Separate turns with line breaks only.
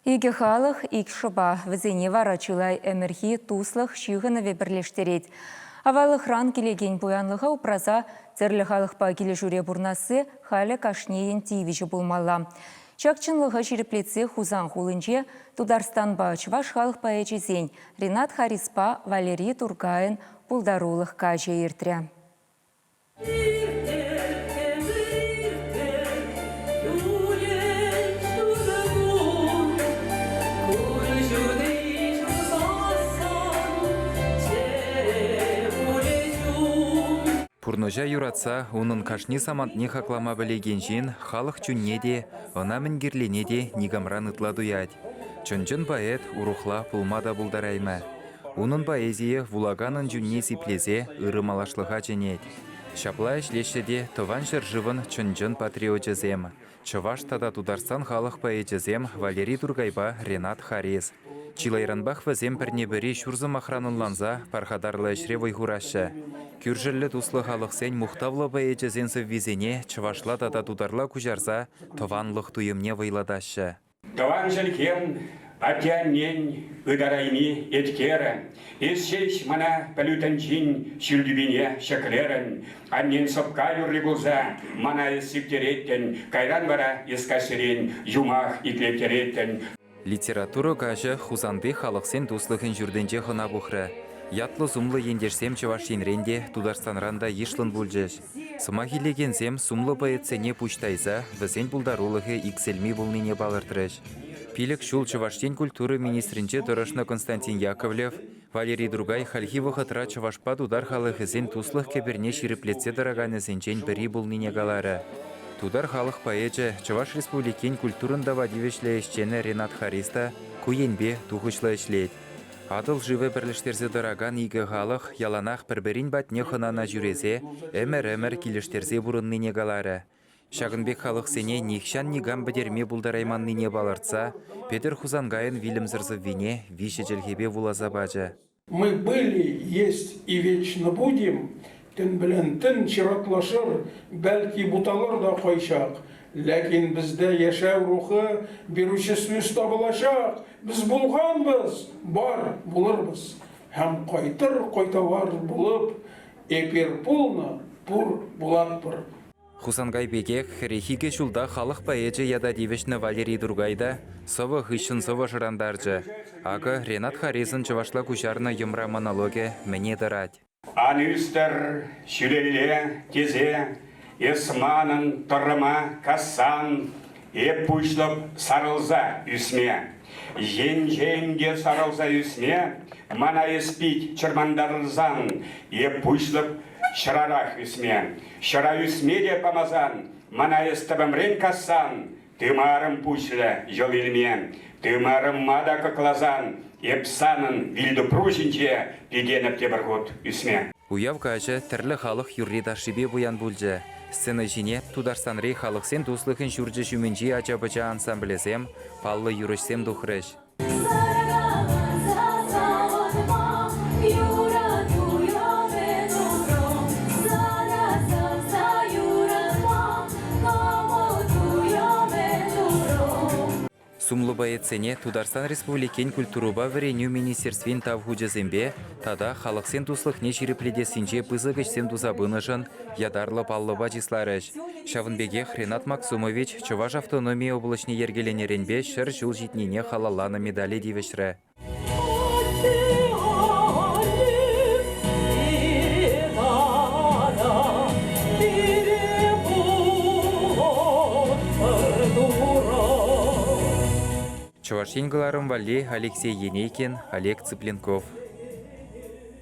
Икӗ халӑх, ик шӑпа. Вӗсене вара чылай ӗмӗрхи туслӑх ҫыхӑнӑвӗ пӗрлештерет. Аваллӑхран килекен пуянлӑха упраса тӗрлӗ халӑхпа килӗшӳре пурӑнасси халӗ кашнийӗн тивӗҫӗ пулмалла. Ҫак чӑнлӑха ҫирӗплетсе Хусан хулинче Тутарстанпа чӑваш халӑх поэчӗсен Ренат Хариспа Валери Туркайӑн пултарулӑх каҫӗ иртрӗ.
Пурнӑҫа юратса унӑн кашни самантне хаклама пӗлекен ҫын халӑх чунне те, ӑна мӗн кирлине те никамран ытла туять. Чӑн-чӑн поэт урӑхла пулма та пултараймӗ. Унӑн поэзийӗ вулаканӑн чунне сиплесе ырӑ малашлӑха чӗнет. Ҫапла ӗҫлеҫҫӗ те Тӑван ҫӗршывӑн чӑн-чӑн патриочӗсем, чӑваш тата Тутарстан халӑх поэчӗсем Валери Туркайпа Ренат Харис. Чылайранпах вӗсем пӗрне-пӗри ҫур сӑмахран ӑнланса пархатарлӑ ӗҫре вӑй хураҫҫӗ. Кӳршӗллӗ туслӑ халӑхсен мухтавлӑ поэчӗсен сӑввисене чӑвашла тата тутарла куҫарса тӑванлӑх туйӑмне вӑйлатаҫҫӗ.
Тӑван чӗлхем атте-аннен ытарайми еткерӗ. Эс ҫеҫ мана пӗлӳ тӗнчин ҫӳл тӳпине ҫӗклерӗн. Аннен сӑпка юрри пулса мана эс сиктереттӗн, кайран вара эс каҫсерен юмах итлеттереттӗн.
Литература каҫӗ Хусанти халӑхсен туслӑхӗн ҫуртӗнче хӑна пухрӗ. Ятлӑ-сумлӑ ентешсем Чӑваш Енрен те, Тутарстанран та йышлӑн пулчӗҫ. Сӑмах илекенсем сумлӑ поэтсене пуҫ тайса вӗсен пултарулӑхӗ иксӗлми пулнине палӑртрӗҫ. Пилӗк ҫул Чӑваш Ен культура министрӗнче тӑрӑшнӑ Константин Яковлев, Валерий Туркай хальхи вӑхӑтра чӑвашпа тутар халӑхӗсен туслӑх кӗперне ҫирӗплетсе тӑраканӗсенчен пӗри пулнине каларӗ. Тутар халӑх поэчӗ, Чӑваш Республикин культурӑн тава тивӗҫлӗ ӗҫченӗ Ренат Харис та ку енпе тухӑҫлӑ ӗҫлет. Атӑл шывӗ пӗрлештерсе тӑракан икӗ халӑх яланах пӗр-пӗрин патне хӑнана ҫӳресе ӗмӗр-ӗмӗр килӗштерсе пурӑннине каларӗ. Ҫакӑн пек халӑхсене нихҫан никам пӗтерме пултарайманнине палӑртса Петӗр Хусанкайӑн вилӗмсӗр сӑввине виҫӗ чӗлхепе вуласа пачӗ.
Мы были, есть и вечно будем, төн белән төн чиратлашыр, бәлки буталыр да кайчак. Ләкин бездә яшәү рухы бирүче сүз табылачак, без булганбыз, бар, булырбыз һәм кайтыр кайтавар булып, эпир пулнӑ, пур, булатпӑр.
Хусанкай пекех хӗрӗх ҫулта халӑх поэчӗ ята тивӗҫнӗ Валерий Туркай та сӑвӑ хыҫҫӑн сӑвӑ шӑрантарчӗ. Акӑ Ренат Харисӑн чӑвашла куҫарнӑ йӑмра монологӗ мӗне тӑрать.
Ан ӳстӗр ҫӳлелле тесе эс манӑн тӑрӑма кассан эп пуҫлӑп сарӑлса ӳсме. Енчен те сарӑлса ӳсме мана эс пит чӑрмантарсан эп пуҫлӑп ҫӑрарах ӳсме. Ҫӑра ӳсме те памасан мана эс тӗпӗмрен кассан Тымарӑм пуҫлӗ йӑл илме, тымарӑма та кӑкласан, эп санӑн вилтӑпру ҫинче пикенӗп тепӗр хут ӳсме.
Уяв каҫӗ тӗрлӗ халӑх юрри-ташшипе пуян пулчӗ. Сцена ҫине Тутарстанри халӑхсен туслӑхӗн ҫурчӗ ҫумӗнчи ача-пӑча ансамблӗсем, паллӑ юрӑҫсем тухрӗҫ. Сумлӑ боецсене Тутарстан Республикин культурӑпа вӗренӳ министерствин Тав хучӗсемпе тата халӑхсен туслӑхне ҫирӗплетессинче пысӑк ӗҫсем туса пынӑшӑн ятарлӑ паллӑпа чысларӗҫ. Ҫавӑн пекех Ренат Максумович Чӑваш автономи облаҫне йӗркеленӗренпе 100 ҫул ҫитнине халалланӑ медале тивӗҫрӗ. Чӑваш Ен кӑларӑм валли Алексей Енейкин, Олег Цыпленков.